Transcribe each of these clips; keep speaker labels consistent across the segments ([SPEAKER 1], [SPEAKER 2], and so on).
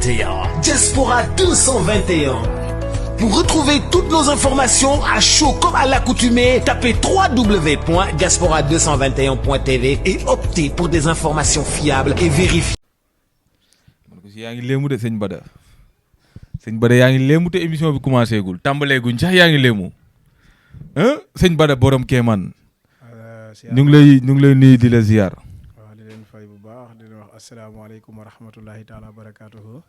[SPEAKER 1] 221. Diaspora 221. Pour retrouver toutes nos informations à chaud comme à l'accoutumée, tapez www.diaspora221.tv et optez pour des informations fiables et vérifiées.
[SPEAKER 2] yaa ngi léemu de sëñ Bada yaa ngi léemu te émission bi commencé gul tàmbalee guñ sax yaa ngi léemu sëñ Bada borom Kéemaan ñu ngi lay nuyu di la ziar.
[SPEAKER 3] waaw di leen fay bu baax di leen wax asalaamaaleykum wa rahmatullahi taala wa barakaatuhu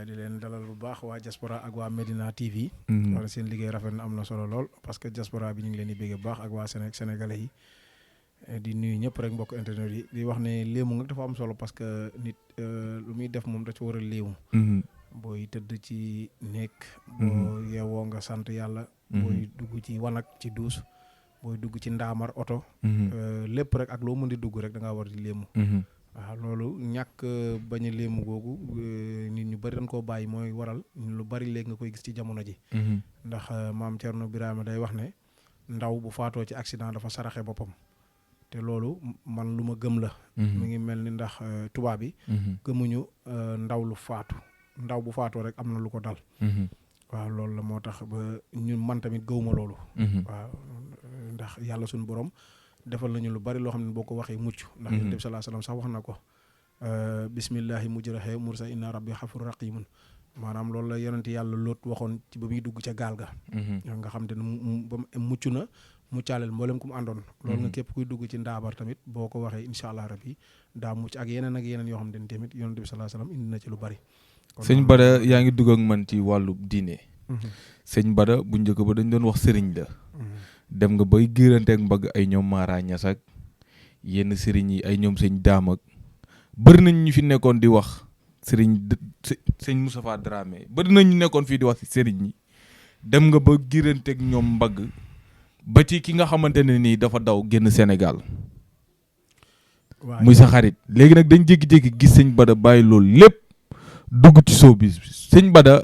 [SPEAKER 3] di leen dalal bu baax waa diaspora ak waa Medina TV. wala seen liggéey rafet na am na solo lool parce que diaspora bi ñu ngi leen di bégg bu baax ak waa Sénégalais yi. di nuyu ñëpp rek mbokk internet yi di wax ne léemu nag dafa am solo parce que nit lu muy def moom da ci war a léemu. booy tëdd ci nekk. boo yeewoo nga sant yàlla. booy dugg ci wanag ci duus. booy dugg ci ndaamar oto. lépp rek ak loo mën di dugg rek da ngaa war di léemu. waaw loolu ñàkk bañ a léemu googu nit ñu bari dañ koo bàyyi mooy waral lu bari léegi nga koy gis ci jamono ji. ndax maam Thierno Birame day wax ne ndaw bu faatoo ci accident dafa saraxe boppam. te loolu man lu ma gëm la. mi ngi mel ni ndax tubaab yi. gëmuñu ndaw lu faatu ndaw bu faatoo rek am na lu ko dal. waaw loolu la moo tax ba ñun man tamit gëwuma loolu. waaw ndax yàlla suñu borom defal nañu lu bari loo xam ne boo ko waxee mucc. ndax Yonent bi sallallahu alayhi wasallam sax wax na ko. bismillahi mujraha mursa inna rabbi xafur raqimun maanaam loolu la yonent yàlla loot waxoon ci ba muy dugg ca gaal ga. nga xam te ne mucc na. mu caaleel mboolem ku mu àndoon loolu nga képp kuy dugg ci ndaabar tamit boo ko waxee incha allah rabbi daa mucc ak yeneen yoo xam ne tamit yonent bi sallallahu alayhi wasallam indi na ci lu bari.
[SPEAKER 2] sëñ Bada yaa ngi dugg ak man ci wàllu diine. sëñ Bada bu njëkk ba dañ doon wax sëriñ la. dem nga bay giiranteeg mbagg ay ñoom Mara Niass ak yenn sëriñ yi ay ñoom sëñ Daam ak bëri nañ ñu fi nekkoon di wax sëriñ Moustapha Dramé bëri nañ ñu nekkoon fii di wax si sëriñ yi dem nga ba giiranteeg ñoom mbagg. ba ci ki nga xamante ne nii dafa daw génn Sénégal. muy sa xarit léegi nag dañ jékki-jékki gis sëñ Bada bàyyi loolu lépp dugg ci showbiz bi sëñ Bada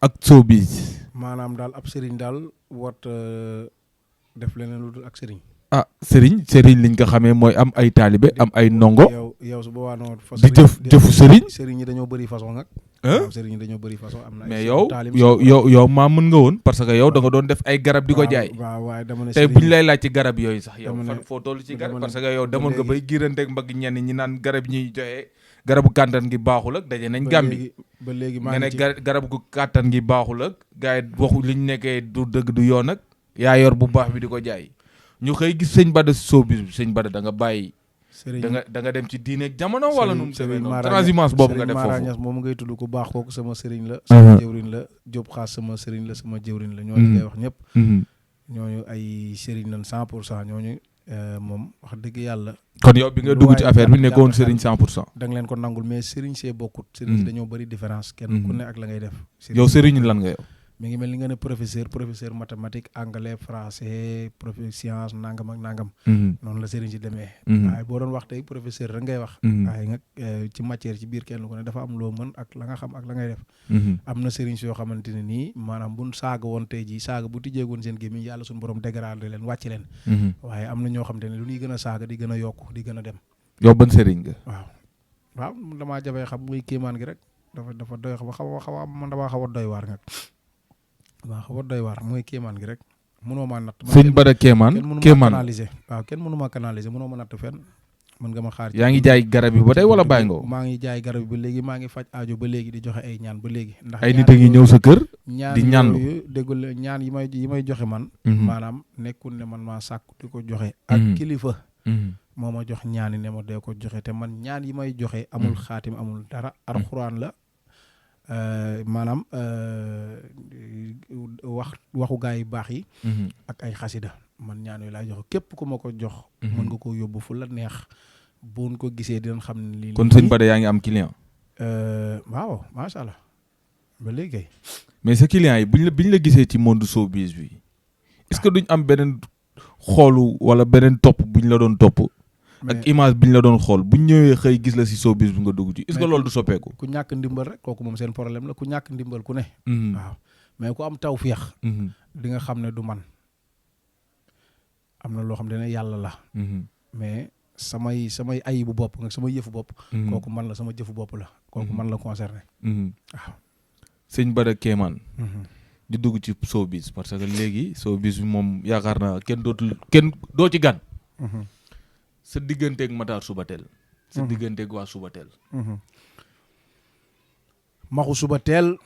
[SPEAKER 2] ak showbiz.
[SPEAKER 3] maanaam daal ab sëriñ daal wat def leneen lu dul ak sëriñ.
[SPEAKER 2] ah sëriñ liñ ko xamee mooy am ay taalibe am ay ndongo.
[SPEAKER 3] yow su boobaa noonu.
[SPEAKER 2] di jëfu sëriñ.
[SPEAKER 3] sëriñ yi dañoo bëri façon nag. sëriñ yi dañoo bëri façon am na.
[SPEAKER 2] mais yow maa mën nga woon parce que yow da nga doon def ay garab di ko jaay.
[SPEAKER 3] waaw dama ne
[SPEAKER 2] tey bu ñu lay laaj ci garab yooyu sax yow fan foo toll ci garab parce que yow demoon nga bay giiranteeg mbagg ñenn ñi naan garab ñuy joxe garabu kàttan gi baaxul ak daje nañ Gàmbi.
[SPEAKER 3] ba léegi maa
[SPEAKER 2] ngi ci nga ne garab gu kàttan gi baaxul ak gars yi waxu li ñu nekkee du dëgg du yoon ak yaa yor bu baax bi di ko jaay ñu xëy gis sëñ Bada showbiz bi sëñ Bada da nga bàyyi. da nga dem ci diine ak jamono wala nu mu demee noonu transhumance boobu nga def foofu.
[SPEAKER 3] Mara Niass moom ngay tudd ku baax kooku sama sëriñ la. sama jëwriñ la Diop Xaas sama sëriñ la sama jëwriñ la. ñooñu ngay wax ñëpp. ñooñu ay sëriñ lañ 100% ñooñu moom wax dëgg yàlla.
[SPEAKER 2] kon yow bi nga dugg ci affaire bi nekkoon sëriñ 100%.
[SPEAKER 3] da nga leen ko nangul mais sëriñ see bokkut. sëriñ si dañoo bëri différence. kenn ku ne ak la ngay def.
[SPEAKER 2] yow sëriñ lan nga yow.
[SPEAKER 3] mi ngi mel ni nga ne professeur mathématique anglais français science nangam ak nangam. noonu la sëriñ si demee. waaye boo doon wax tey professeur rek ngay wax. waaye nag ci matière ci biir kenn ku ne dafa am loo mën ak la nga xam ak la ngay def. am na sëriñ si yoo xamante ne nii maanaam buñ saaga woon tey jii saaga bu tijjeegoon seen gémmiñ yàlla suñu borom dégradé leen wàcc leen. waaye am na ñoo xamante ne lu ñuy gën a saaga di gën a yokk di gën a dem.
[SPEAKER 2] yow ban sëriñ nga.
[SPEAKER 3] waaw damaa jafee xam muy kéemaan gi rek dafa doy xaw a man damaa xaw a doy waar nag. waaw xaw a doy waar mooy kéemaan gi rek mënoo maa natt.
[SPEAKER 2] sëñ Bada kéemaan
[SPEAKER 3] waaw kenn mënu ma canaliser mënoo ma natt fenn mën nga ma xaar.
[SPEAKER 2] yaa ngi jaay garab yi ba tey wala bàyyi nga.
[SPEAKER 3] maa ngi jaay garab yi ba léegi maa ngi faj aajo ba léegi di joxe ay ñaan ba léegi. ndax
[SPEAKER 2] ay nit a ngi ñëw sa kër. di ñaan
[SPEAKER 3] yooyu déggul ñaan yi may joxe man. maanaam nekkul ne man maa sàkku di ko joxe. ak kilifa. moo ma jox ñaan yi ne ma dee ko joxe te man ñaan yi may joxe. amul xaatim amul dara alxuraan la. maanaam waxu gaa yi baax yi. ak ay xasida man ñaan yooyu laay jox képp ku ma ko jox. mën nga ko yóbbu fu la neex buñ ko gisee dinañ xam ne lii.
[SPEAKER 2] kon sëñ Bada yaa ngi am client.
[SPEAKER 3] waaw macha allah ba léegi.
[SPEAKER 2] mais sa client yi biñ la gisee ci monde showbiz bi est-ce que duñ am beneen xoolu wala beneen topp buñ la doon topp. ak image bi ñu la doon xool bu ñu ñëwee xëy gis la si showbiz bi nga dugg ci est-ce que loolu du soppeeku.
[SPEAKER 3] ku ñàkk ndimbal rek kooku moom seen problème la ku ñàkk ndimbal ku ne. waaw mais ku am tawfeex. di nga xam ne du man am na loo xam ne yàlla la. mais samay ayibu bopp nga sama yëfu bopp. kooku man la sama jëfu bopp la. kooku man la concerné. waaw.
[SPEAKER 2] sëñ Bada Kéemaan. di dugg ci showbiz parce que léegi showbiz bi moom yaakaar naa kenn doo ci gan. sa digganteeg Matar Subatel. sa digganteeg waa Subatel.
[SPEAKER 3] maxu Subatel.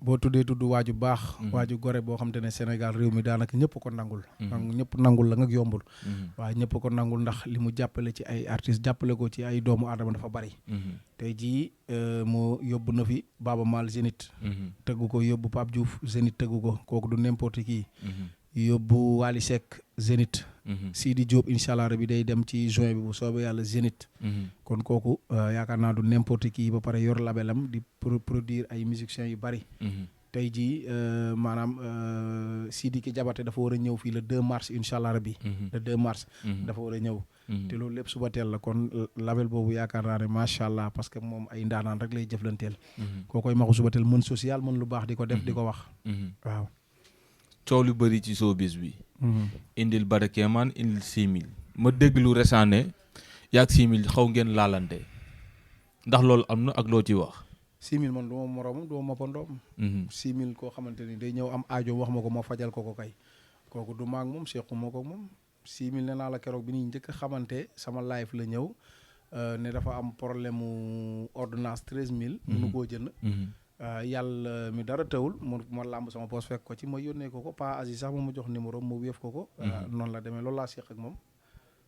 [SPEAKER 3] boo tuddee tudd waaju baax. waaju gore boo xam te ne Sénégal réew mi daanaka ñëpp ko nangul. ñëpp nangul la nga yombul. waaye ñëpp ko nangul ndax li mu jàppale ci ay artistes jàppale ko ci ay doomu aadama dafa bari. tey jii moo yóbbu na fi Baaba Maal Zénith. tëggu ko yóbbu Pape Diouf Zénith tëggu ko kooku du n'importe qui. yóbbu Wally Seck Zénith. Sidi Diop incha allah rabi day dem ci juin bi bu soobee yàlla Zénith. kon kooku yaakaar naa du n'importe qui ba pare yor labelam di produire ay musiciens yu bari. tey jii maanaam Sidiki Diabaté dafa war a ñëw fii le 2 mars incha allah rabi. le 2 mars. dafa war a ñëw. te loolu lépp Subatel la kon label boobu yaakaar naa ne macha allah parce que moom ay ndaanaan rek lay jëflanteel. koo koy maxu Subatel mën social mën lu baax di ko def di ko wax. waaw.
[SPEAKER 2] coow lu bëri ci showbiz bi. indil Bada Kéemaan indil 6000. ma dégg lu récent ne yaag 6000 xaw ngeen laalante ndax loolu am na ak loo ci wax.
[SPEAKER 3] 6000 man du ma moroomam du ma moppandoom. 6000 koo xamante ni day ñëw am aajo wax ma ko ma fajal ko kay kooku du maag moom sequ ma ko moom 6000 nee naa la keroog bi ñuy njëkk a xamante sama live la ñëw ne dafa am problème mu ordonnance 13000. mënu koo jënd. yàlla mi dara tawul ma làmb sama poos fekk ko ci ma yónnee ko Pa Aziz sax ma jox numéro mu wéef ko. noonu la demee loolu laa seq ak moom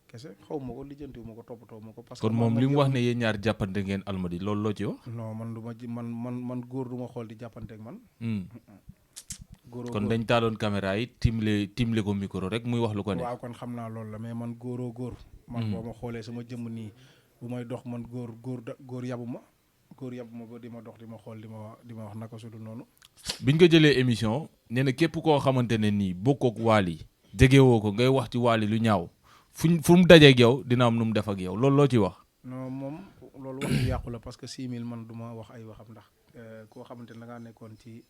[SPEAKER 3] kese xaw ma ko lijjantiwu ma ko toppatoo ma ko. parce que
[SPEAKER 2] kon moom li mu wax ne yéen ñaar jàppante ngeen almadi loolu loo ci wax.
[SPEAKER 3] non man du ma man góor du ma xool di jàppante ak man.
[SPEAKER 2] kon dañ taaloon caméra yi timle ko micro rek muy wax lu ko ne.
[SPEAKER 3] waaw kon xam naa loolu la mais man góor. man boo ma xoolee sama jëmm nii bu may dox man góor yabu ma. góor yàbb ma ba di ma dox di ma xool di ma wax naka su dul noonu.
[SPEAKER 2] biñ ko jëlee émission nee na képp koo xamante ne nii bokkook Wally jegewoo ko ngay wax ci Wally lu ñaaw fu mu dajeeg yow dina am nu mu def ak yow loolu loo ci wax.
[SPEAKER 3] non moom loolu wax yu yàqu la parce que 6000 man du ma wax ay waxam ndax koo xamante ne da ngaa nekkoon ci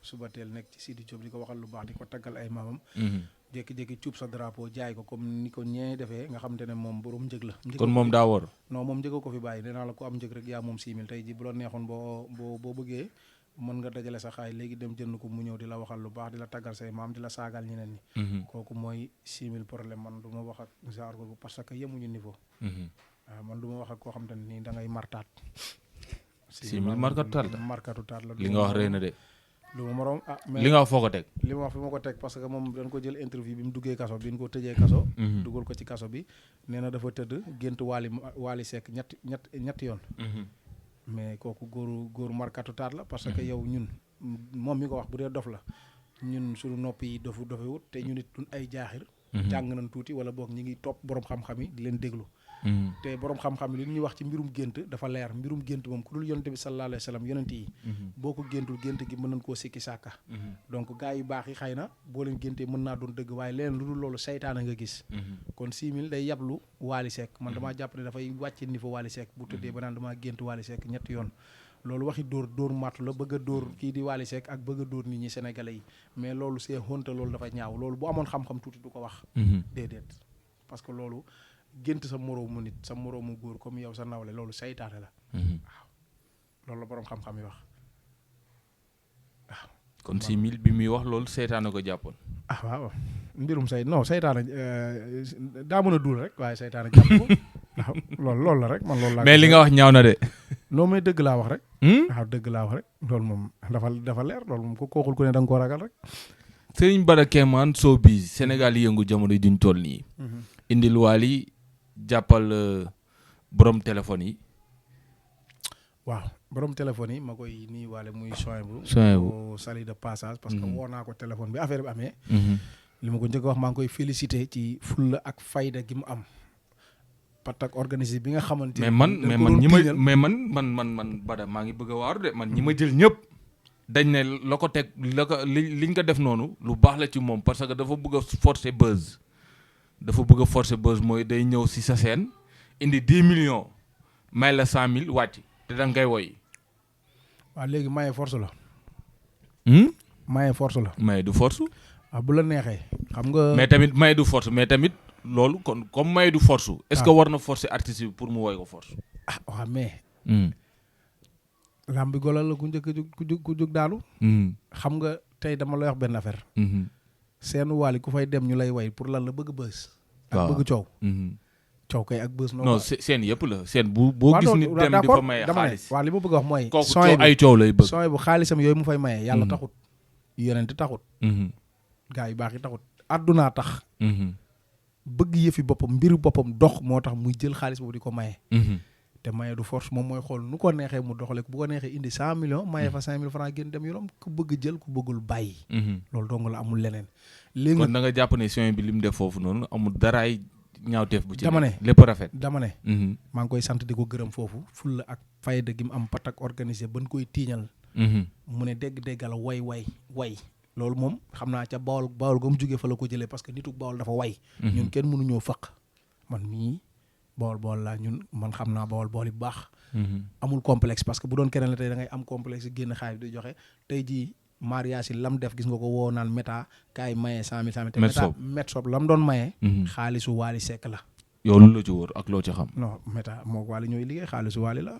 [SPEAKER 3] Subatel nekk ci Sidi Diop di ko waxal lu baax di ko taggal ay maamam. jékki-jékki cuub sa drapeau jaay ko comme ni ko ñee defee nga xamante ne moom borom njëg la.
[SPEAKER 2] kon moom daa war.
[SPEAKER 3] non moom njëga ko fi bàyyi nee naa la ko am njëg rek yaa moom 6000 tey ji bu la neexoon boo bëggee mën nga dajale sa xaay léegi dem jënd ko mu ñëw di la waxal lu baax di la taggal say maam di la saagal ñeneen ñi. kooku mooy 6000 problème man du ma wax ak genre googu parce que yemuñu niveau. waaw man du ma wax ak koo xamante ne nii da ngay martaat.
[SPEAKER 2] 6000 markatu taat la li nga wax rëy na de.
[SPEAKER 3] lu ma moroom mais
[SPEAKER 2] li nga wax foo ko teg.
[SPEAKER 3] li ma wax fi ma ko teg parce que moom dañ ko jël interview bi mu duggee kaso bi ñu ko tëjee kaso. dugal ko ci kaso bi nee na dafa tëdd gént Wally Seck ñetti yoon. mais kooku góor markatu taat la parce que yow ñun moom mi ko wax bu dee dof la ñun suñu nopp yi dofewut te ñu nit duñ ay jaaxir. jàng nañ tuuti wala boog ñi ngi topp borom xam-xam yi di leen déglu. te borom xam-xam yi li ñuy wax ci mbirum gént dafa leer mbirum gént moom ku dul yonent bi sallallahu alayhi wa sallam yonent yi. boo ko géntul gént gi mën nañ koo sikki sàkka. donc gars yu baax yi xëy na boo leen géntee mën naa doon dëgg waaye leneen lu dul loolu saytaana nga gis. kon 6000 day yablu Wally Seck man damaa jàpp ne dafay wàcce niveau Wally Seck bu tëddee ba naan damaa gént Wally Seck ñetti yoon. loolu waxi dóor màttu la bëgg a dóor kii di Wally Seck ak bëgg a dóor nit ñi sénégalais yi mais loolu c'est honte loolu dafa ñaaw loolu bu amoon xam-xam tuuti du ko wax. déedéet parce que loolu gént sa moroomu nit sa moroomu góor comme yow sa nawle loolu saytaane la. waaw loolu la boroom xam-xam yi wax waaw.
[SPEAKER 2] kon 6000 bi muy wax loolu saytaane ko jàppoon.
[SPEAKER 3] waaw mbirum saytaane daa mën a dul rek waaye saytaane jàpp ko waaw loolu la rek man loolu laa.
[SPEAKER 2] mais li nga wax ñaaw na de.
[SPEAKER 3] non mais dëgg laa wax rek. waaw dëgg laa wax rek loolu moom dafa leer loolu moom ku kooxul ku ne da nga koo ragal rek.
[SPEAKER 2] Serigne Bada Kéemaan showbiz Sénégal yëngu jamono yi duñ toll nii. indil Wally jàppal borom téléphone yi.
[SPEAKER 3] waaw borom téléphone yi ma koy nii waale muy Sohaibou sali de passage parce que woo naa ko téléphone bi affaire bi amee. li ma ko njëkk wax maa ngi koy félicité ci fulla ak fayda gi mu am. patak organisé bi nga xamante
[SPEAKER 2] mais man Bada maa ngi bëgg a waaru de man ñi ma jël ñëpp dañ ne la ko teg liñ ko def noonu lu baax la ci moom parce que dafa bëgg a forcer buzz mooy day ñëw si sa scène indi 10 millions may la 100000 wàcc te da ngay woy.
[SPEAKER 3] waaw léegi maye force la. maye force la.
[SPEAKER 2] maye du force.
[SPEAKER 3] waaw bu la neexee xam nga.
[SPEAKER 2] mais tamit maye du force mais tamit loolu kon comme may du force. est-ce que war na forcer artiste bi pour mu woy ko force.
[SPEAKER 3] ah waaw mais. lambi golo la ku njëkk ku jóg daanu. xam nga tey dama lay wax benn affaire. seen waali ku fay dem ñu lay way pour lan la bëgg bës. ak bëgg coow. coow kay ak bës.
[SPEAKER 2] non seen yëpp la seen boo gis nit dem di fa maye xaalis.
[SPEAKER 3] waaw li ma bëgg a wax mooy.
[SPEAKER 2] kooku ay coow lay bëgg.
[SPEAKER 3] sooy bu xaalisam yooyu mu fay maye. yàlla taxut. yonent taxut. gaa yu baax yi taxut. addunaa tax. bëgg yëfi boppam mbiru boppam dox moo tax muy jël xaalis boobu di ko maye. te maye du force moom mooy xool nu ko neexee mu doxale bu ko neexee indi 100 millions maye fa 5 000 francs génn dem yoonam ku bëgg jël ku bëggul bàyyi. loolu dong la amul leneen. léegi
[SPEAKER 2] kon da nga jàpp ne son bi li mu def foofu noonu amul daraay ñaawteef bu ci.
[SPEAKER 3] dama ne
[SPEAKER 2] lépp rafet.
[SPEAKER 3] dama ne. maa ngi koy sant di ko gërëm foofu fulla ak fayda gi mu am patak organisé ban koy tiiñal. mu ne dégg-déggal way. loolu moom xam naa ca bawol ga mu jógee fa la ko jëlee parce que nitu bawol dafa way. ñun kenn mënuñoo faq man mii. bool laa ñun man xam naa bool yi bu baax. amul complexe parce que bu doon keneen la tey da ngay am complexe génn xaalis di joxe tey jii mariage yi lam def gis nga ko woo naan méta kaay maye 100 000 te méta sob lam doon maye. xaalisu Wally Seck la.
[SPEAKER 2] yow lu la ci wóor ak loo ci xam.
[SPEAKER 3] non méta moo Wally ñooy liggéey xaalisu Wally la.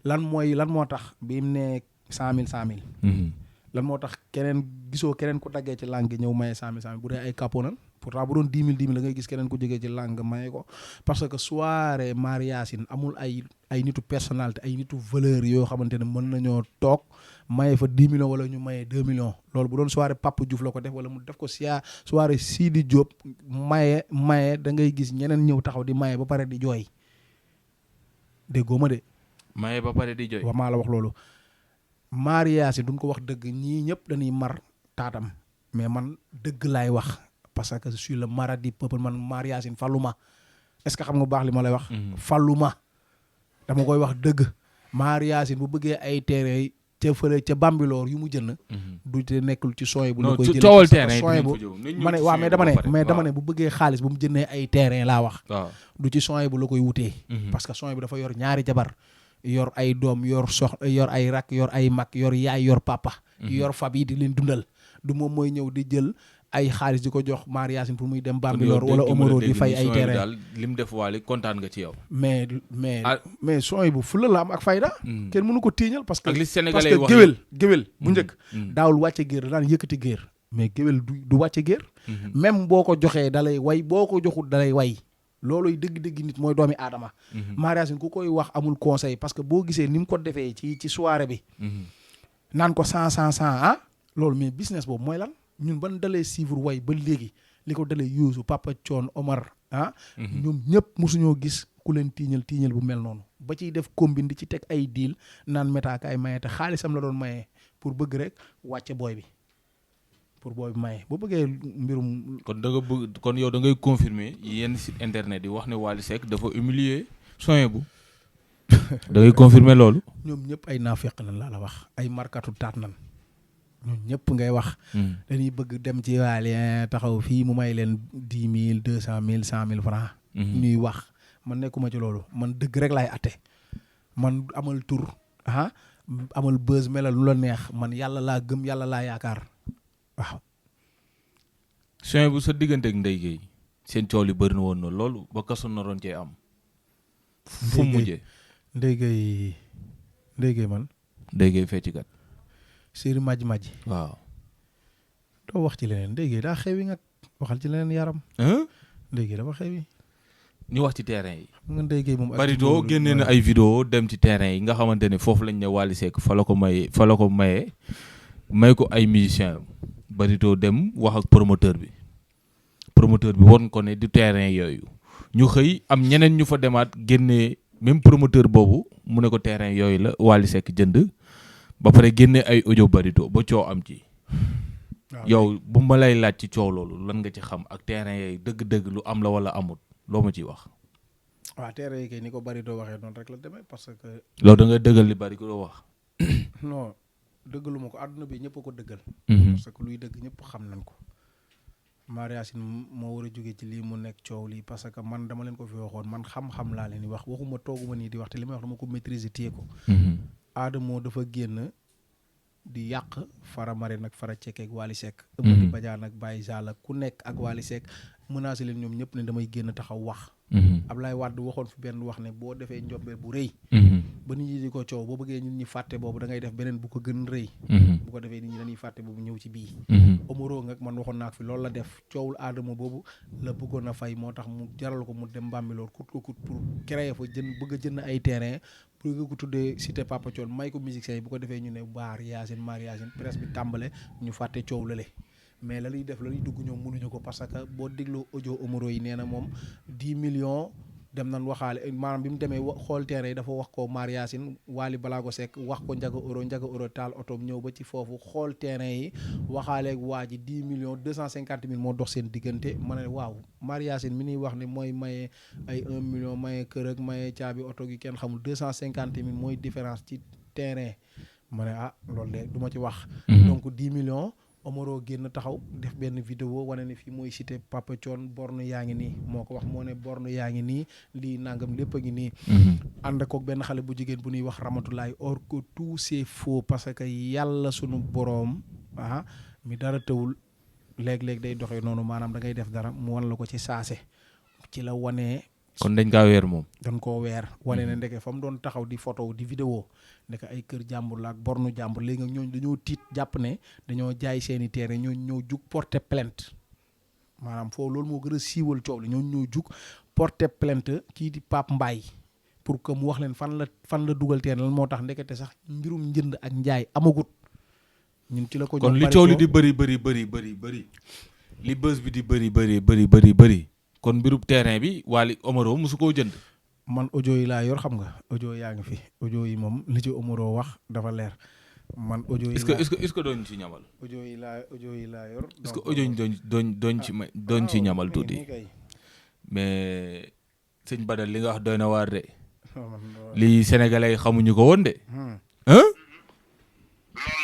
[SPEAKER 3] lan moo tax bi mu ne 100 000. lan moo tax gisoo keneen ku daggee ci langue ñëw maye 100 000 bu dee ay kaponan pourtant bu doon 10 000 la ngay gis keneen ku jógee ci langue maye ko parce que soirée mariage amul ay nitu personnalité ay nitu valeur yoo xamante ne mën nañoo toog maye fa 10 millions wala ñu maye 2 millions loolu bu doon soirée Papa Diouf la ko def wala mu def ko soirée Sidi Diop maye da ngay gis ñeneen ñëw taxaw di maye ba pare di jooy déggoo ma de.
[SPEAKER 2] maye ba pare di jooy.
[SPEAKER 3] wa maa la wax loolu. mariage yi duñ ko wax dëgg ñii ñëpp dañuy mar taatam mais man dëgg laay wax parce que je suis le mara du peuple man mariage yi falluma est-ce que xam nga baax li ma lay wax. falluma dama koy wax dëgg. mariage yi bu bëggee ay terrain ca fële ca Bambilor yu mu jënd. du te nekkul ci sooy bu la koy jëlee
[SPEAKER 2] coowal terrain
[SPEAKER 3] bu ma ne waaw mais dama ne bu bëggee xaalis bu mu jëndee ay terrain laa wax. du ci sooy bu la koy wutee. parce que sooy bu dafa yor ñaari jabar. yor ay doom yor ay rak yor ay mag yor yaay yor papa. yor fab yi di leen dundal du moom mooy ñëw di jël ay xaalis di ko jox mariage pour muy dem Bambilor wala Omoro di fay ay terrain daal
[SPEAKER 2] li mu def Wally kontaan nga ci yow.
[SPEAKER 3] mais sooy bu fulla la am ak fayda. kenn mënu ko tiiñal parce que
[SPEAKER 2] ak li Sénégalais wax
[SPEAKER 3] géwél bu njëkk. daawul wàcce géer daan yëkkati géer mais géwél du wàcce géer. même boo ko joxee dalay way boo ko joxul dalay way. looluy dëgg-dëgg nit mooy doomi aadama. mariage ku koy wax amul conseil parce que boo gisee ni mu ko defee ci soirée bi. naan ko 100 ah. loolu mais business boobu mooy lan ñun ban dalee suivre way ba léegi li ko dalee Youssou Papa Thione Omar ah. ñoom ñëpp mosuñoo gis ku leen tiiñal bu mel noonu ba ciy def combine di ci teg ay deal naan méta kaay maye te xaalisam la doon maye pour bëgg rek wàcce booy bi. pour boobu maye boo bëggee mbirum.
[SPEAKER 2] kon yow da ngay confirmer yenn site internet yi wax ne Wally Seck dafa humilier soin bu da ngay confirmer loolu.
[SPEAKER 3] ñoom ñëpp ay naafeq nan laa la wax ay markatu taat nan ñoom ñëpp ngay wax. dañuy bëgg dem ci Wally taxaw fii mu may leen 10 000 200 000 100 000 francs. ñuy wax man nekkuma ci loolu man dëgg rek laay atte man amal tur amal buzz melal lu la neex man yàlla laa gëm yàlla laa yaakaar. waaw.
[SPEAKER 2] soin bu sa diggante ak Ndeye Gueye seen coow li bëri na woon na loolu ba kaso naroon cee am. fu mu mujjee.
[SPEAKER 3] Ndeye Gueye man.
[SPEAKER 2] Ndeye Gueye feccikat.
[SPEAKER 3] Séeri Madji.
[SPEAKER 2] waaw.
[SPEAKER 3] doo wax ci leneen Ndeye Gueye daa xewi nga waxal ci leneen yaram. Ndeye Gueye dafa xewi.
[SPEAKER 2] ñu wax ci terrain yi.
[SPEAKER 3] xam nga Ndeye Gueye moom.
[SPEAKER 2] Barito génnee na ay vidéo dem ci terrain yi nga xamante ne foofu lañ ne Wally Seck fa la ko mayee may ko ay musiciens Barito dem wax ak promoteur bi won ko ne du terrain yooyu ñu xëy am ñeneen ñu fa demaat génnee même promoteur boobu mu ne ko terrain yooyu la Wally Seck jënd ba pare génnee ay audio Barito ba coow am ci. yow bu ma lay laaj ci coow loolu lan nga ci xam ak terrain yooyu dëgg-dëgg lu am la wala amut loo ma ciy wax.
[SPEAKER 3] waaw terrain yi kay ni ko Barito waxee noonu rek la demee parce que.
[SPEAKER 2] loolu da nga dëggal li Barito wax.
[SPEAKER 3] non. dëggaluma ko àdduna bi ñëpp a ko dëggal. parce que luy dëgg ñëpp xam nañ ko. mariage moo war a jóge ci lii mu nekk coow lii parce que man dama leen ko fi waxoon man xam-xam laa leen di wax waxuma tooguma nii di wax te li may wax dama ko maîtriser téye ko. Adamo dafa génn di yàq fara mare nag fara cekkeeg Wally Seck. Eumeudi Badiane ak Baye Zall ku nekk ak Wally Seck menacé leen ñoom ñëpp ne damay génn taxaw wax. Ablaye Wade waxoon fi benn wax ne boo defee njombe bu rëy. ba nit ñi di ko coow boo bëggee nit ñi fàtte boobu da ngay def beneen bu ko gën rëy. bu ko defee nit ñi dañuy fàtte boobu ñëw ci bii. Omaro nga man waxoon naa fi loolu la def coowul Adama boobu la bëggoon a fay moo tax mu jaral ko mu dem Bambilor kut ko kut pour créer fa bëgg a jënd ay terrain pour nga ko tuddee cité Papa Thione may ko musiciens yi bu ko defee ñu ne maar Yacine presse bi tàmbale ñu fàtte coow lale mais la ñuy def la ñuy dugg ñoom mënuñu ko parce que boo dégloo audio Omaro yi nee na moom 10 millions dem nañ waxaale maanaam bi mu demee xool terrain yi dafa wax ko maar Yacine Wally Balago Seck wax ko Ndiaga Euro taal otoom ñëw ba ci foofu xool terrain yi waxaaleeg waa ji 10 millions 250 mille moo dox seen diggante ma ne waaw maar Yacine mi ñuy wax ne mooy maye ay 1 million maye kër ak maye caabi oto gi kenn xamul 250 mille mooy différence ci terrain ma ne loolu de du ma ci wax donc 10 millions Omaro génn taxaw def benn vidéo wane ne fii mooy cité Papa Thione borne yaa ngi nii moo ko wax moo ne borne yaa ngi nii lii nangam lépp a ngi nii ànd kook benn xale bu jigéen bu ñuy wax Ramatulaay or que tout c'est faux parce que yàlla sunu boroom mi dara tëwul léeg-léeg day doxee noonu maanaam da ngay def dara mu wan la ko ci saase ci la wanee
[SPEAKER 2] kon dañ kaa weer moom.
[SPEAKER 3] dañ koo weer wane ne ndeke fa mu doon taxaw di photo di vidéo ndeke ay kër jàmbur la ak bornu jàmbur léegi nag ñooñu dañoo tiit jàpp ne dañoo jaay seeni terrain ñooñu ñoo jug porter plainte maanaam foofu loolu moo gën a siiwal coow li ñooñu ñoo jug porter plainte kii di Pape Mbaye pour que mu wax leen fan la dugal terrain lan moo tax ndekete sax mbirum njënd ak njaay amagut ñun ci la ko.
[SPEAKER 2] kon li coow li di bëri li bës bi di bëri. kon mbirub terrain bi Wally Omaro mosu koo jënd.
[SPEAKER 3] man audio yi laa yor xam nga audio yaa ngi fi audio yi moom li ci Omaro wax dafa leer man audio yi.
[SPEAKER 2] est-ce que doon ci ñamal.
[SPEAKER 3] audio yi laa yor.
[SPEAKER 2] est-ce que audio yi doon ci ñamal tuuti. mais sëñ Badal li nga wax doy na waar de. lii sénégalais yi xamuñu ko woon de.
[SPEAKER 4] loolu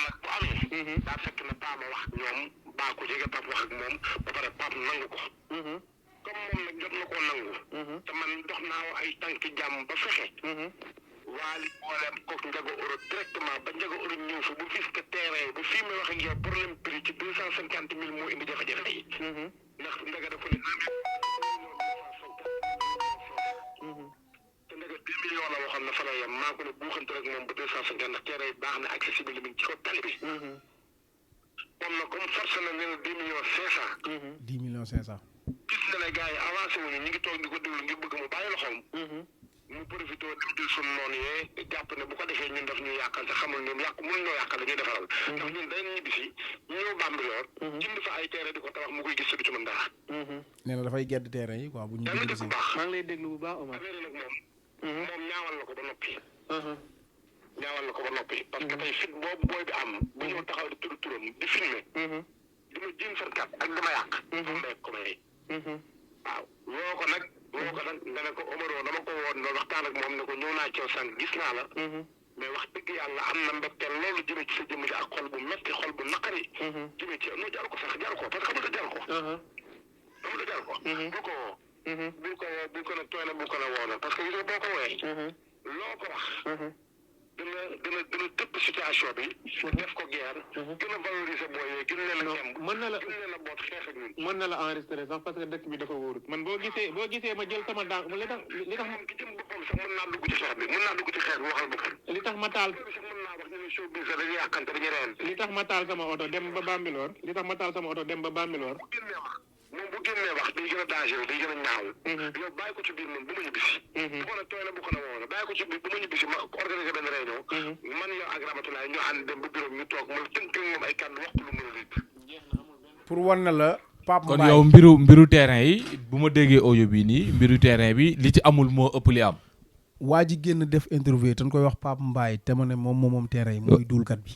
[SPEAKER 4] nag bu amee. daa fekk na Pape wax ñoom baa ko jege Pape wax ak moom ba pare Pape nangu ko. comme moom nag jot na koo nangu. te man dox naa ay tànki jàmm ba fexe. Wally booleem kook Ndiaga Euro directement ba Ndiaga Euro ñëw fa bu gis que terrain ba fii may wax ak yow problème prix ci 250 mille moo indi jafe-jafe yi. ndax Ndiaga dafa ne te Ndiaga 10 millions la waxoon na fa la yem maa ko ne buuxante rek moom ba 250 ndax terrain yi baax na accessible mi ngi ci kaw tali bi. moom na comme force na ne la 10 millions 500.
[SPEAKER 3] 10 millions 500.
[SPEAKER 4] gis na ne gars yi avancé wuñu ñu ngi toog di ko déglu ngir bëgg mu bàyyi loxoom. mu profité dem jël sunu noonu yee jàpp ne bu ko defee ñun daf ñuy yàqal te xamul ñoom mënuñ ñoo yàqal dañuy defaral. ndax ñun dañ ñibbi si ñëw Bambilor. jënd fa ay terrain di ko tabax mu koy gis du ci mën dara.
[SPEAKER 3] nee na dafay gedd terrain yi quoi bu ñu.
[SPEAKER 4] dégg bu baax
[SPEAKER 5] maa ngi lay déglu bu baax Omar.
[SPEAKER 4] affaire nag moom ñaawal na ko ba noppi. ñaawal na ko ba noppi. parce que tey fit boobu booy bi am. bu ñëw taxaw di tudd turam di filmer. di ma jéem sarkat ak dama yàq. mbéy ko may. waaw woo ko nag nga ne ko Omaro dama ko woon nga waxtaan ak moom ne ko ñëw naa coow sànq gis naa la. mais wax dëgg yàlla am na mbégteel loolu jëmee ci sa jëmm ji ak xol bu metti xol bu naqari. jëmee ci non jar ko sax jar ko parce que xam nga jar ko. xam nga jar ko. bu ko woo. bu ko ne tooy na bu ko ne woo na parce que gis nga boo ko wooyee. loo ko wax. dina tëpp situation bi. def ko guerre. gën a valoriser booy yee gën leen a gemb. gën leen a boot xeex ak ñun.
[SPEAKER 5] mën na la enregistrer sax parce que dëkk bi dafa wóorut man boo gisee ma jël sama dànk li tax
[SPEAKER 4] moom ki jëm boppam sax mën naa dugg ci xeex bi waxal boppam.
[SPEAKER 5] li tax ma taal
[SPEAKER 4] sax mën naa wax ñu ne showbiz la dañuy yàqante dañuy reyante.
[SPEAKER 5] li tax ma taal sama oto dem ba Bambilor
[SPEAKER 4] moom bu génnee wax day gën a danger day gën a ñaaw. yow bàyyi ko ci biir moom bu ma ñibbisi. bu ko ne tooy na bu ko ne woo na bàyyi ko ci biir bu ma ñibbisi ma organiser benn réunion. man yow ak Ramatulaay ñu ànd dem ba bureau ñu toog ma tënk moom ay kàddu wax ko lu mën a dégg.
[SPEAKER 3] pour wan na la Pape Mbaye
[SPEAKER 2] kon yow mbiru terrain yi bu ma déggee audio bii nii mbiru terrain bi li ci amul moo ëpp li am.
[SPEAKER 3] waa ji génn def interview te ñu koy wax Pape Mbaye te ma ne moom terrain yi mooy duulkat bi.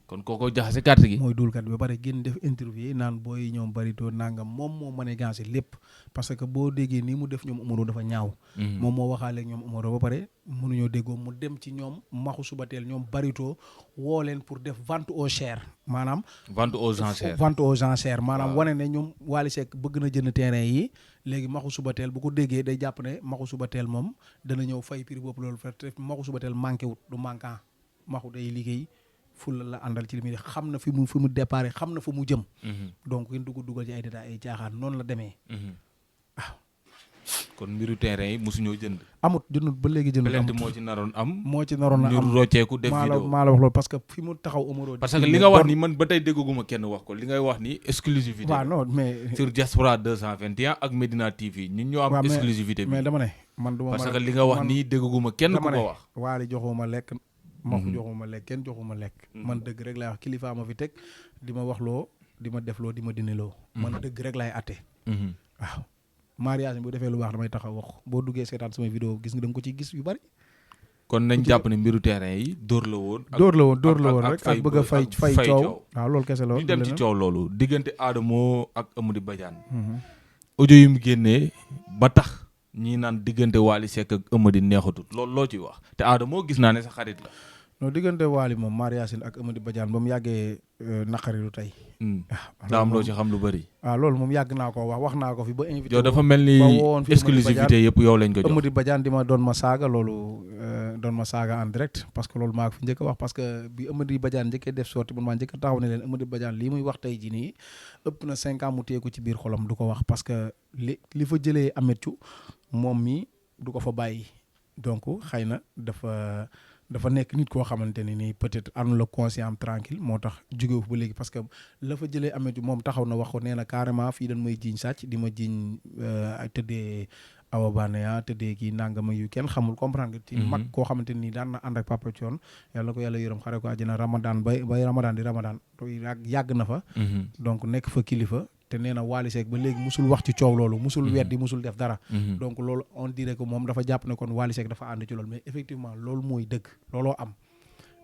[SPEAKER 2] kon kooko jaxase carte gi.
[SPEAKER 3] mooy duulkat bi ba pare génn def interview naan booy ñoom barito nangam moom moo mën a gancé lépp parce que boo déggee nii mu def ñoom Omaro dafa ñaaw. moom moo waxaale ak ñoom Omaro ba pare mënuñoo déggoo mu dem ci ñoom maxu subateel ñoom barito woo leen pour def vente aux enchères maanaam.
[SPEAKER 2] vente aux enchères
[SPEAKER 3] maanaam wane ne ñoom Wally Seck bëgg na jënd terrain yi léegi maxu subateel bu ko déggee day jàpp ne maxu subateel moom dana ñëw fay prix boobu loolu te maxu subateel manqué wut du manquant maxu day liggéey. fulla la àndal ci li muy xam na fi mu déparé xam na fa mu jëm. donc yéen dugal ci ay détails ay caaxaan noonu la demee. waaw.
[SPEAKER 2] kon mbiru terrain yi mosuñoo jënd.
[SPEAKER 3] amut jëndul ba léegi jëndul.
[SPEAKER 2] plainte moo ci naroon am.
[SPEAKER 3] moo ci naroon a am
[SPEAKER 2] ñu rocceeku def vidéo
[SPEAKER 3] maa la wax loolu parce que fi mu taxaw Omaro.
[SPEAKER 2] parce que li nga wax ni man ba tey dégguma kenn wax ko li ngay wax ni exclusivité.
[SPEAKER 3] waaw non mais.
[SPEAKER 2] sur Diaspora 221 ak Medina TV ñun ñoo am exclusivité bi.
[SPEAKER 3] mais dama ne man du ma
[SPEAKER 2] parce que li nga wax nii dégguma kenn ku ko wax.
[SPEAKER 3] waali joxuma lekk. ma joxuma lekk kenn joxuma lekk. man dëgg rek laay wax kilifa ma fi teg di ma wax loo di ma def loo di ma dindi loo. man dëgg rek laay atte. waaw. mariage bu defee lu baax damay taxaw wax boo duggee seetaan samay vidéo gis nga da nga ko ci gis yu bari.
[SPEAKER 2] kon nañ jàpp ne mbiru terrain yi dóor la woon.
[SPEAKER 3] dóor la woon rek ak bëgg a fay coow. waaw loolu kese la
[SPEAKER 2] ñu dem ci coow loolu diggante Adamo ak Amady Badiane. audio yu mu génnee ba tax ñii naan diggante Wally Seck ak Amady neexatul loolu loo ciy wax te Adamo gis naa ne sa xarit la.
[SPEAKER 3] non diggante Wally moom mariage ak Amady Badiane ba mu yàggee naqari lu tey.
[SPEAKER 2] daa am loo ci xam lu bëri.
[SPEAKER 3] waaw loolu moom yàgg naa ko wax naa ko fi ba invité.
[SPEAKER 2] yow dafa mel ni exclusivité yëpp yow lañ ko jox.
[SPEAKER 3] Amady Badiane di ma doon ma saaga loolu doon ma saaga en direct parce que loolu maa ko fi njëkk a wax parce que bi Amady Badiane njëkkee def sorti man maa njëkk a taxaw ne leen Amady Badiane lii muy wax tey jii nii ëpp na 5 ans mu téye ko ci biir xolam du ko wax parce que li fa jëlee Ameth moom mi du ko fa bàyyi donc xëy na dafa nekk nit koo xamante ne nii peut-être am la conscient am tranquille moo tax jógewu ba léegi parce que la fa jëlee Ameth moom taxaw na wax ko nee na carrément fii dañ may jiiñ sàcc di ma jiiñ ay tëddee Awa Banaya tëddee kii nangama yu kenn xamul comprendre nga. ci mag koo xamante nii daan na ànd ak Papa Thione yàlla ko yàlla yërëm xare ko àjjana Ramadan bay Ramadan di Ramadan yàgg na fa. donc nekk fa kilifa. te nee na Wally Seck ba léegi musul wax ci coow loolu musul weddi musul def dara. donc loolu on dirait que moom dafa jàpp ne kon Wally Seck dafa ànd ci loolu mais effectivement loolu mooy dëgg looloo am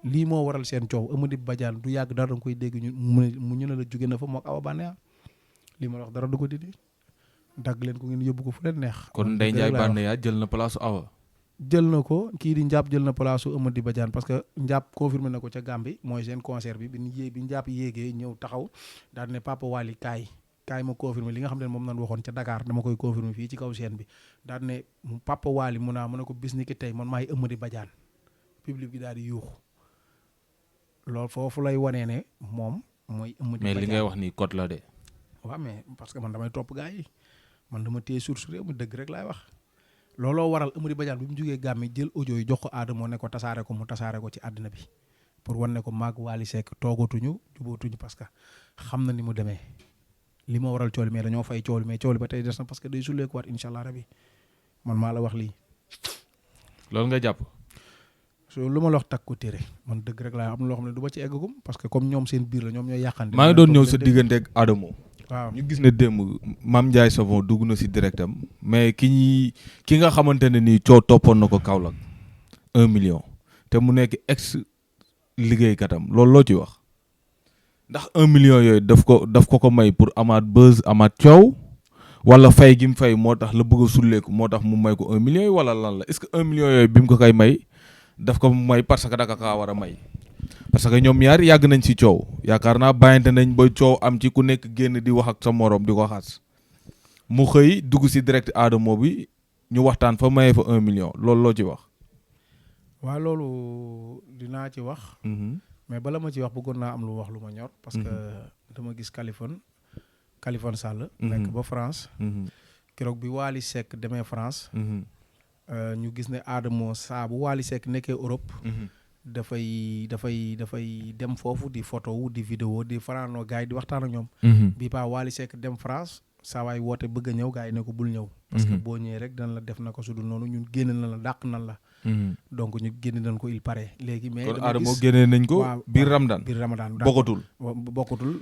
[SPEAKER 3] lii moo waral seen coow Amady Badiane du yàgg dara da nga koy dégg ñu ne la jóge na fa mook Awa Banaya lii ma wax dara du ko dindi dagg leen ko ngeen yóbbu ko fu leen neex.
[SPEAKER 2] kon Ndeye Ndiaye Banaya jël na place Awa.
[SPEAKER 3] jël na ko kii di Ndiap jël na place Amady Badiane parce que Ndiap confirmé na ko ca Gambie mooy seen concert bi bi Ndiap yéegee ñëw taxaw daal ne Papa Wally kaay ma confirmer li nga xam ne moom nañ waxoon ca Dakar dama koy confirmer fii ci kaw chaîne bi daal ne Papa Wally mu ne ko bis ni ki tey man maay Amady Badiane public bi daal di yuuxu loolu foofu lay wanee ne moom mooy Amady Badiane
[SPEAKER 2] mais li ngay wax nii code la de.
[SPEAKER 3] waaw mais parce que man damay topp gars yi man dama téye source réew mi dëgg rek laay wax looloo waral Amady Badiane bi mu jógee Gàmbi jël audio yi jox ko Adamo ne ko tasaare ko mu tasaare ko ci àddina bi pour wan ne ko maag Wally Seck toogatuñu jubootuñu parce que xam na ni mu demee li ma waral cool mais dañoo fay cool mais cool ba tey des na parce que day sulleeku waat incha allah rabi man maa la wax lii.
[SPEAKER 2] loolu nga jàpp.
[SPEAKER 3] lu ma la wax takk ko téere man dëgg rek laa am loo xam ne du ma ci eggagum parce que comme ñoom seen biir la ñoom ñooy yàqante.
[SPEAKER 2] maa ngi doon ñëw sa diggante ak Adamo.
[SPEAKER 3] waaw
[SPEAKER 2] ñu gis ne démb Mame Ndiaye Savon dugg na si directam mais ki nga xamante ne nii coow toppoon na ko Kaolack 1 million te mu nekk ex liggéeykatam loolu loo ci wax. ndax 1 million yooyu daf ko may pour amaat buzz amaat coow wala fay gi mu fay moo tax la bëgg a sulleeku moo tax mu may ko 1 million yi wala lan la est-ce que 1 million yooyu bi mu ko koy may daf ko may parce que daka kaa war a may parce que ñoom ñaar yàgg nañ ci coow yaakaar naa bàyyante nañ ba coow am ci ku nekk génn di wax ak sa morom di ko xas mu xëy dugg si direct Adamo bi ñu waxtaan fa maye fa 1 million loolu loo ci wax.
[SPEAKER 3] waaw loolu dinaa ci wax. mais bala ma ci wax bëggoon naa am lu wax lu ma ñor. parce que dama gis Kaliphone Sall. nekk ba France. keroog bi Wally Seck demee France. ñu gis ne Adamo saa bu Wally Seck nekkee Europe. dafay dem foofu di photo wu di vidéo di fanaanoo gars yi di waxtaan ak ñoom. bii paa Wally Seck dem France saa waay woote bëgg a ñëw gars yi ne ko bul ñëw. parce que boo ñëwee rek dana la def na ko su dul noonu ñun génn na la dàq nan la. donc ñu génne nañ ko il paraît léegi mais
[SPEAKER 2] kon Adamo génne nañ ko biir Ramadan bokkatul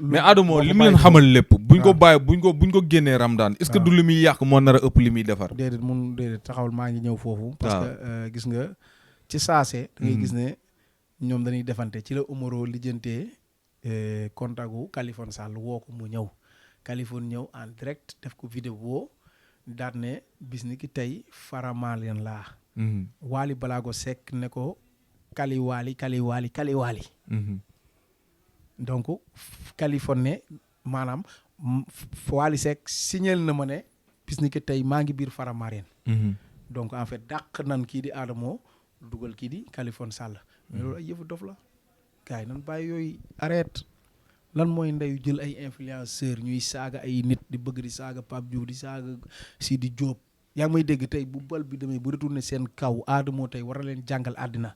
[SPEAKER 2] mais Adamo li mu leen xamal lépp buñ ko bàyyi buñ ko génnee Ramadan est-ce que du li muy yàq moo nar a ëpp li muy defar
[SPEAKER 3] déedéet taxawal maa ngi ñëw foofu parce que gis nga ci saase da ngay gis ne ñoom dañuy defante ci la Omaro lijjantee contact Kaliphone Sall woo ko mu ñëw Kaliphone ñëw en direct def ko vidéo daal ne bis ni ki tey Faramalien laa Wally Balago Seck ne ko Kali Wally donc Kaliphone ne maanaam Wally Seck signal na ma ne bis ni ki tey maa ngi biir Faramareen donc en fait dàq nan kii di Adamo dugal kii di Kaliphone Sall mais loolu ay yëfu dof la gars yi nan bàyyi yooyu arrête lan mooy ndeyu jël ay influenceur ñuy saaga ay nit di bëgg di saaga Pape Diouf di saaga Sidi Diop yaa ngi may dégg tey bu bal bi demee bu retourné seen kaw Adamo tey war a leen jàngal àddina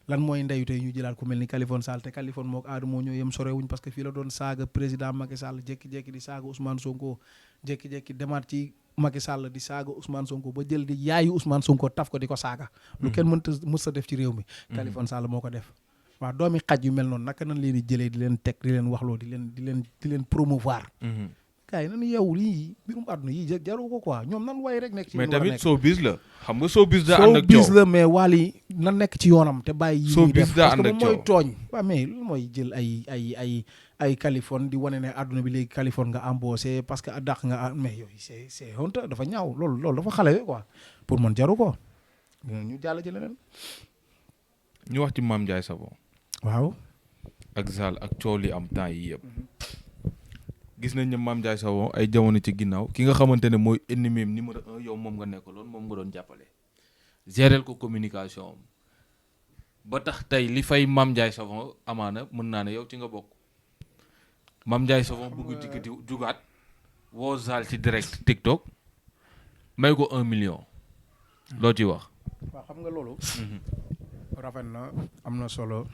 [SPEAKER 3] lan mooy ndeyu tey ñu jëlaat ku mel ni Kaliphone Sall te Kaliphone mook Adamo ñoo yem sorewuñ parce que fii la doon saaga président Macky Sall jékki-jékki di saaga Ousmane Sonko jékki-jékki demaat ci Macky Sall di saaga Ousmane Sonko ba jël di yaayu Ousmane Sonko taf ko di ko saaga lu kenn mës a def ci réew mi Kaliphone Sall moo ko def waaw doomi xaj yu mel noonu naka nañ leen di jëlee di leen teg di leen waxloo di leen promouvoir gars yi nañu yow lii mbirum àdduna yi jaru ko quoi ñoom nan way rek nekk ci
[SPEAKER 2] mais tamit showbiz la xam nga showbiz daa ànd ak coow
[SPEAKER 3] showbiz la mais Wally na nekk ci yoonam te bàyyi yi ñuy def parce que moom mooy tooñ waaw mais lu mooy jël ay Kaliphone di wane ne àdduna bi léegi Kaliphone nga embauché parce que dàq nga mais yooyu c'est honte dafa ñaaw loolu dafa xale quoi pour man jaru ko ñu jàll ci leneen
[SPEAKER 2] ñu wax ci Mame Ndiaye Savon
[SPEAKER 3] waaw
[SPEAKER 2] ak Zal ak coow li am temps yi yëpp gis nañ ne Mame Ndiaye Savon ay jamono ci ginnaaw ki nga xamante ne mooy ennemi numéro 1 yow moom nga nekkaloon moom nga doon jàppale gérer ko communication am ba tax tey li fay Mame Ndiaye Savon amaana mën naa ne yow ci nga bokk Mame Ndiaye Savon bëgg jikkati jugaat woo Zal ci direct TikTok may ko 1 million loo ci wax
[SPEAKER 3] waaw xam nga loolu rafet na am na solo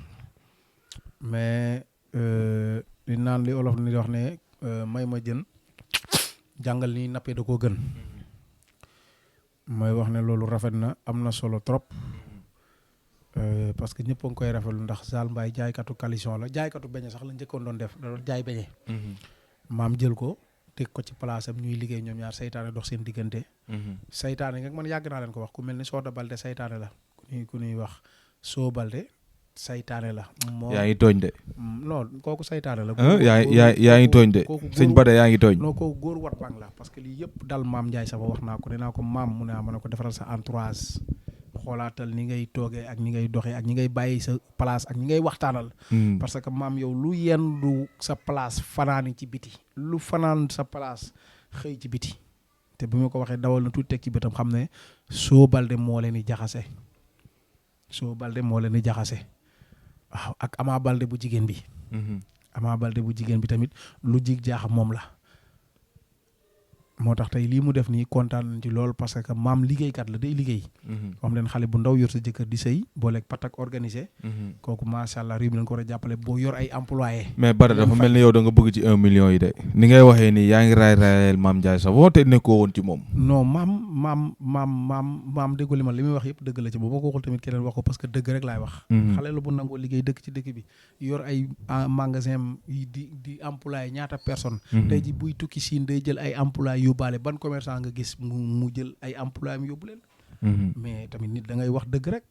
[SPEAKER 3] mais li naan li olof ni wax ne may ma jën jàngal ni nappee da koo gën may wax ne loolu rafet na am na solo trop parce que ñëpp a ngi koy rafetlu ndax Zal Mbaye jaaykatu caleçon la jaaykatu beñe sax la njëkkoon doon def da doon jaay beñe maam jël ko teg ko ci place am ñuy liggéey ñoom ñaar saytaane dox seen diggante saytaane nga man yàgg naa leen ko wax ku mel ni Soda Balde saytaane la ku ñuy wax Soo Balde saytaane la.
[SPEAKER 2] yaa ngi tooñ de.
[SPEAKER 3] non kooku saytaane la.
[SPEAKER 2] yaa ngi tooñ de. sëñ Bada yaa ngi tooñ.
[SPEAKER 3] non kooku góor wat bang la parce que lii yëpp dal Mame Ndiaye Savon wax naa ko nee naa ko maam mu ne ma ne ko defaral sa entourage xoolaatal ni ngay toogee ak ñi ngay doxee ak ñi ngay bàyyi sa place ak ñi ngay waxtaanal. parce que maam yow lu yendu sa place fanaani ci biti lu fanaan sa place xëy ci biti te bu ma ko waxee dawal na tuuti teg ci bëtam xam ne Soo Balde moo leen di jaxase Soo Balde moo leen di jaxase. waaw ak Ama Balde bu jigéen bi. Ama Balde bu jigéen bi tamit lu jig jaaxam moom la. moo tax tey lii mu def nii kontaan nañ ci lool parce que maam liggéeykat la day liggéey. xam leen xale bu ndaw yor sa jëkkër di sëy booleeg patak organisé. kooku macha allah réew mi lañ ko war a jàppale boo yor ay employé.
[SPEAKER 2] mais Bada dafa mel ni yow da nga bëgg ci 1 million yi de ni ngay waxee nii yaa ngi raayal Mame Ndiaye Savon te nekkoo woon ci moom. non
[SPEAKER 3] maam déggu li ma li muy wax yëpp dëgg la ci boobu ko waxul tamit keneen wax ko parce que dëgg rek laay wax. xale la bu nangoo liggéey dëkk ci dëkk bi yor ay magasin yi di employé ñaata personne tey ji buy tukki siin day jël ay employé yóbbaale ban commerçant nga gis mu jël ay employé am yóbbu leen. mais tamit nit da ngay wax dëgg rek.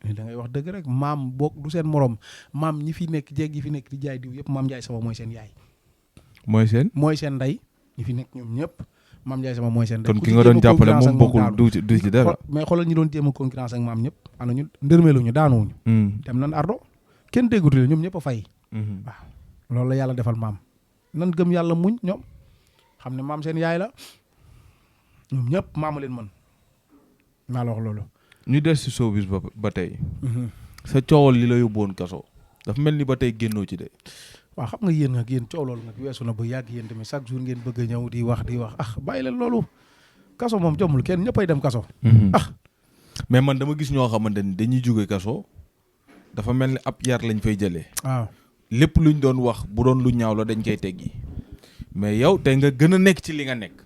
[SPEAKER 3] da ngay wax dëgg rek maam boog du seen morom maam ñi fi nekk jéeg yi fi nekk di jaay diw yëpp Mame Ndiaye Savon mooy seen yaay. mooy seen ndey ñi fi nekk ñoom ñëpp Mame Ndiaye Savon mooy seen ndey.
[SPEAKER 2] kon ki nga doon jàppale moom bokkul du ci dara.
[SPEAKER 3] mais xoolal ñi doon jéem a concurrence ak maam ñëpp ana ñu ndërmeeluñu daanuwuñu. dem nan ardo kenn déggatu leen ñoom ñëpp a fay. waaw loolu la yàlla defal maam nan gëm yàlla muñ ñoom xam ne maam seen yaay la ñoom ñëpp maama leen mën naa la wax loolu.
[SPEAKER 2] ñu des ci showbiz ba tey. sa coowal li la yóbbuwoon kaso dafa mel ni ba tey génnoo ci de.
[SPEAKER 3] waaw xam nga yéen coow loolu nag weesu na ba yàgg yéen tamit chaque jour ngeen bëgg a ñëw di wax bàyyi leen loolu kaso moom jommul kenn ñëppay dem kaso.
[SPEAKER 2] mais man dama gis ñoo xamante ni dañuy jóge kaso dafa mel ni ab yar lañ fay jëlee.
[SPEAKER 3] waaw
[SPEAKER 2] lépp luñ doon wax bu doon lu ñaaw la dañ koy teggi mais yow tey nga gën a nekk ci li nga nekk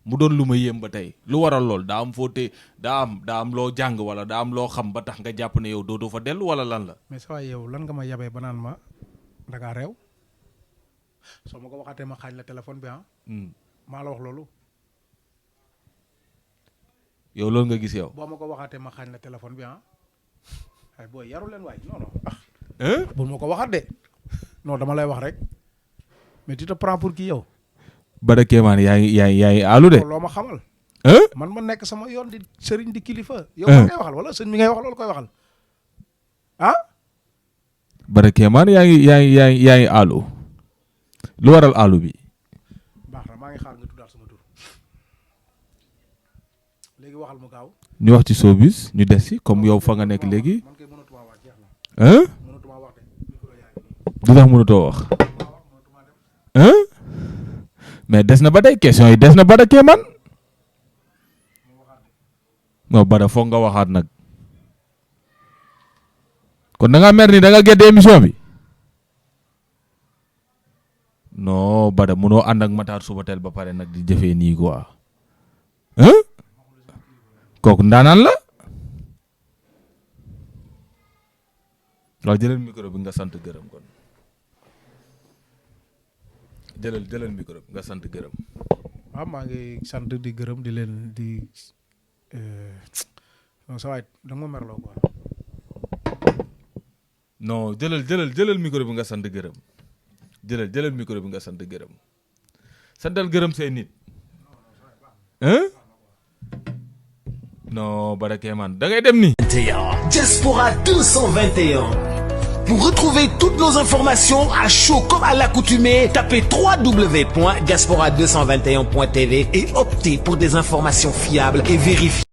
[SPEAKER 2] mu doon lu ma yéem ba tey lu waral lool daa am foo te daa am loo jàng wala daa am loo xam ba tax nga jàpp ne yow dootoo fa dellu wala lan la.
[SPEAKER 3] mais saa yow lan nga ma yabee ba naan ma da ngaa réew soo ma ko waxatee ma xaañ la téléphone bi maa la wax loolu.
[SPEAKER 2] yow loolu nga gis yow.
[SPEAKER 3] boo ma ko waxatee ma xaañ la téléphone bi ay booy yaru leen waay non non. bu ma ko waxat de non dama lay wax rek mais tu te prends pour qui yow.
[SPEAKER 2] Bada Kéemaan yaa ngi aalu de.
[SPEAKER 3] loo ma xamal. man ma nekk sama yoon di sëriñ di kilifa. yow ma ngay waxal wala sëñ mi ngay wax loolu koy waxal
[SPEAKER 2] Bada Kéemaan yaa ngi aalu lu waral aalu bi.
[SPEAKER 3] baax na maa ngi xaar nga tuddaat sama tur léegi waxal mu gaaw.
[SPEAKER 2] ñu wax ci showbiz ñu des ci comme yow fa nga nekk léegi.
[SPEAKER 3] man kay mënatuma wax jeex na. mënatuma wax
[SPEAKER 2] du tax mënutoo wax mais des na ba tey question yi des na ba da kee man non Bada foog nga waxaat nag kon da nga mer ni da nga gedd émission bi non Bada mënoo ànd ak Matar Subatel ba pare nag di jëfee nii quoi kooku ndaanaan la waaw jëlal micro bi nga sant gërëm kon jëlal micro bi nga sant gërëm.
[SPEAKER 3] waaw maa ngi sant di gërëm di leen di non sa waay da nga ma merloo quoi.
[SPEAKER 2] non jëlal micro bi nga sant gërëm jëlal micro bi nga sant gërëm santal gërëm say nit non Bada Kéemaan da ngay dem ni
[SPEAKER 1] Diaspora 221. Pour retrouver toutes nos informations à chaud comme à l'accoutumée, tapez www.diaspora221.tv et optez pour des informations fiables et vérifiées.